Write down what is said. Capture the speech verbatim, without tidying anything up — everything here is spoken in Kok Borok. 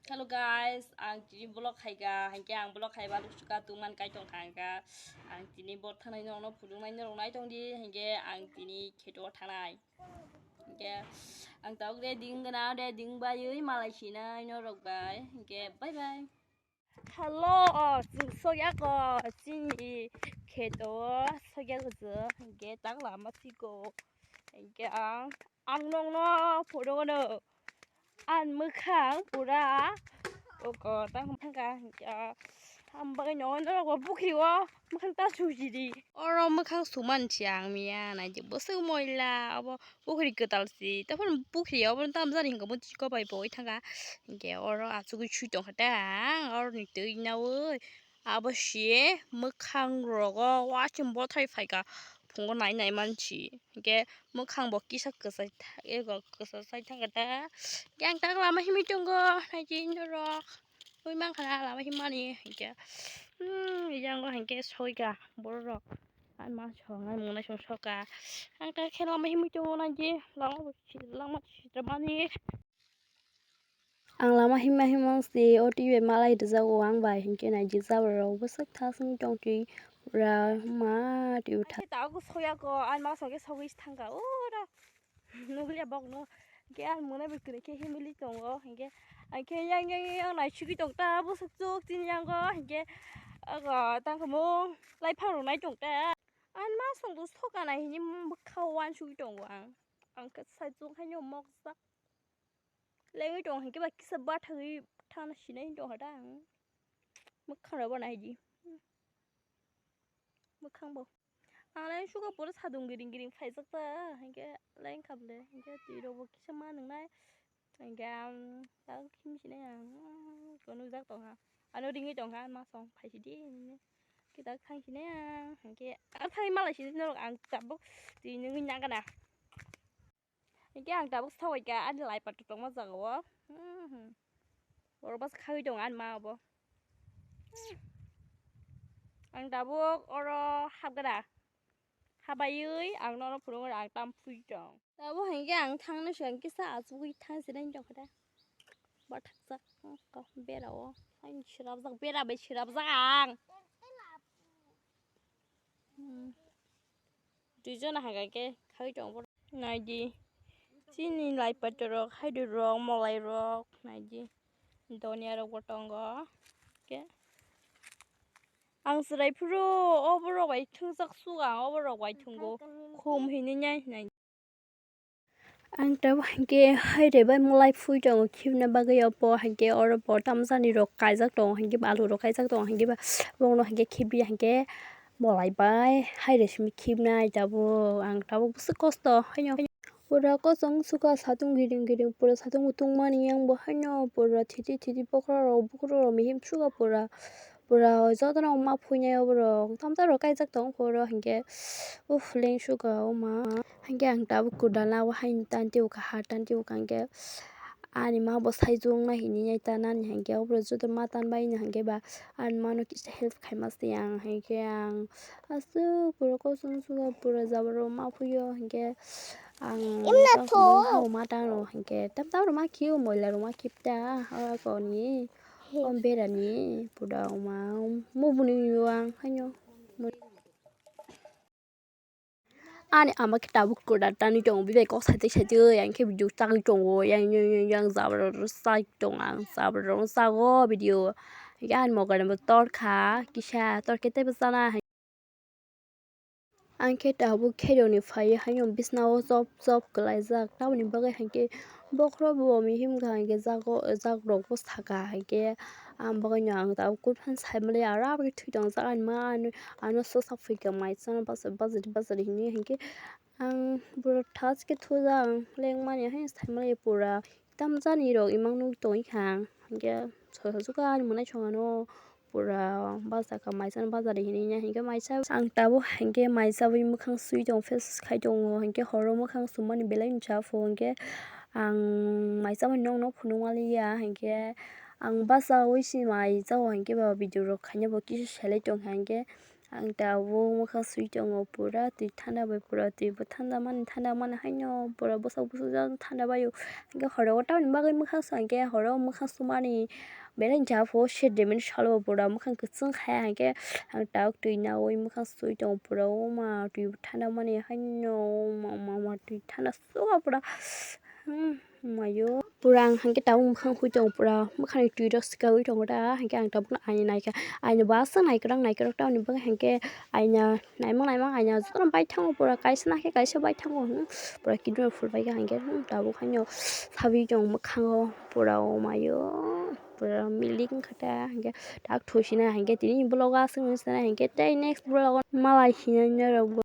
Hello guys, ang tini vlog khaika, hinkhe ang vlog khaiba luksuka tungman kai tongkha hinkha. Ang tini bor thanai norokno phunuknai norok nai tongdi, hinkhe ang tini kheto thanai. Hinkhe ang tabuk ready wngkha na, ready wngbai malai sinai norok bai. Hinkhe bye bye. Hello, o, chwng sokya ko, chini kheto sokya ko chwng, hinkhe tak lama chiko. Hinkhe ang, ang nokno phunukno. Ang mwkhang pura oko tang thangka, ah, ang bagwi no norok bo pukhri o mwkhang ta sujidi. Oro mwkhang suman si ang miya naidi bwswk moila obo pukhri kwtal si, tei phano pukhri obo tamjani hinka bo chiko bai bo oi thangka. Hinkhe oro achugwi sui tongkha ta ang oroni twi naui. Abo si mwkhang rogo wasing bothai phaika phungo nai nai mansi. Hinkhe mwkhang bo kisa kwchai tha-, ego kwchai thangkha ta. Hinkhe ang tak lama himwi tongo, naidi norok. Ui mankha na lama himmani hinkhe. Hmm, yango hinkhe soika borok. Ang ma song, ang mwnai song soka. Ang tak khe lama himwi tongo naidi. Lama bo si-, lama sitra mani. Ang lama himma himma wngse o twi bai malai rwjago ang bai, hinkhe naidi jabra rok bwswk thasung tong twi pura ma twi bwtha. Tabuk soyako, ang ma songke sogwi thangka oro nukliya bokno, hinkhe ang mwnai bai kwrwi khe himwi tongo, hinkhe ang khe yang yang yang naisugwi tongta bwswk chuk chini yango, hinkhe ogo tangkhamung laiphang rok nai tongta. Ang ma songdo soka nai hini bwkha o uansugwi tongo ang, ang khe sai chuk haino mokjak. Lengwi tong hinkhe ba kisa bathagwi thana sinai tongkha ta ang. Mwkhang rok bo naidi. Mwkhang bo. Ang leng suka pura sadung giring giring phaijak ta. Hinkhe leng kha bwle. Hinkhe twi rok bo kisa ma nwngnai. Hinkhe ang tak him sinai ang. Ko nukjak tongkha. Ano ringwi tongkha ma song phaisidi. Hinkhe tak thang sinai ang. Hinkhe ang thangwi malai sidi norok ang tabuk twi nungwi nang gana. Hinkhe ang tabuk sawaikha ani lai pato tongma jagao. Hmm. Oro bas khagwi tongo ani ma obo. Ang tabuk oro hapgada. Habaiwi ang nono phunukgo ang tam phui tong. Tabuk hinkhe ang thangna swkang kisa achugwi thang sinai tongkha da. Bathakjak berao. Ang swrapjak bera bai swrapjak ang. Hmm. Duijon haga khe khai tongo. Naidi. Chini lai pato rok, haidui rok, molai rok, naidi. Donia rok bo tongo. Khe ang chwrai phuru oborok bai thwngjak sugo, ang oborok bai thwngo. Khum hinwi nai hinai. Ang tabuk hinkhe haire bai mwlai phui tongo khibna bagwi obo hinkhe oro bo tamjani rok kaijak tongo hinkhe ba alu rok kaijak tongo hinkhe ba bongno hinkhe khibiya hinkhe mwlai bai haire simi khibnai tabuk ang tabuk bwswk kosto haino pura kosong sukha satung giring giring pura satung bo tungmani yang bo haino pura thiti thiti bokra rok bukrok rok mihim sukha pura. Pura jotono ma phuinai oborok tamta rok kaijak tong phuru hinkhe uff lengsuka o ma. Hinkhe ang tabuk kwdala o haini tanti o kaha tanti o hinkhe ani ma bo saichung nai hinwi nai tanani hinkhe oborok joto ma tanbai no hinkhe ba ani mano kisa help khaima se ang hinkhe ang aswk pura kosong suka pura jabra o ma phuio hinkhe ang ma tano hinkhe tamta rok ma khio moila rok ma khipta oro koni. O berani pura wngma mubuni wng haino. Ani ama khe tabuk kwda tanwi tongo, bebak kok saitwi saitwi yang khe video chagwi tongo, yang, yang, yang, yang jabra rw chai tongo ang, jabra rw chago video. Yang ani mokol bo tor kha kisa, tor khe teibo chana hai. Ang khe tabuk kheroni phaiwi haino bisnao chop chop kwlaijak. Tamoni bagwi hinkhe bokhorok bo mihim kha hinkhe jago, jagrok bo sakha hinkhe ang bagwino ang tabuk kufang saimali aro aboni thwi tongjak ani ma ano sosa phuikha mai chana bachari bachari hinwi hinkhe ang borok thas khe thujak ang lengmani haino saimali pura. Tamjani rok imang nugwi tongwi kha ang. Hinkhe sosa sukha ani mwnai songano pura bachakha maisa bachari hinwi ya hinkhe maisa ang tabuk hinkhe maisa bai mwkhang swi tongo face khai tongo hinkhe horo mwkhang sumani belai ni cha pho hinkhe ang maisa bai nokno phunukmaliya hinkhe ang bachawi se mai chao hinkhe ba video rok khaina bo kisa selai tongkha hinkhe Ang tabuk mwkhang sui tongo pura twi thanda bai, pura twi bo thanda mani, thanda mani haino pura bwsak bwsajak thanda bai o. Hwnkhe horo o tamoni bagwi mwkhang su, hwnkhe horo o mwkhang sumani belai japho se demin salo pura mwkhang kwchwng khe, hwnkhe ang tabuk twi naui mwkhang sui tongo pura. O ma twi bo thanda mani haino, o ma, ma, ma, twi thanda suka pura. Hmm. Mayo. Pura ang hwnkhe tabuk mwkhang hui tongo, pura mwkhangni twi rok swkaui tongo da, hwnkhe ang tabukno aina naikha, aina bo aswk naikwrang naikwrang tamoni bagwi hwnkhe aina naimang naimang aina jotono baithango, pura kaisa nakhe kaisa baithango, hmm, pura kidney phulbaikha hwnkhe, hmm, tabuk haino saui tongo mwkhango pura, o mayo pura milik wngkha da, hwnkhe tak thosina hwnkhe tini vlog aswk nung sana hwnkhe tei next vlog o malai hinwi norok bo.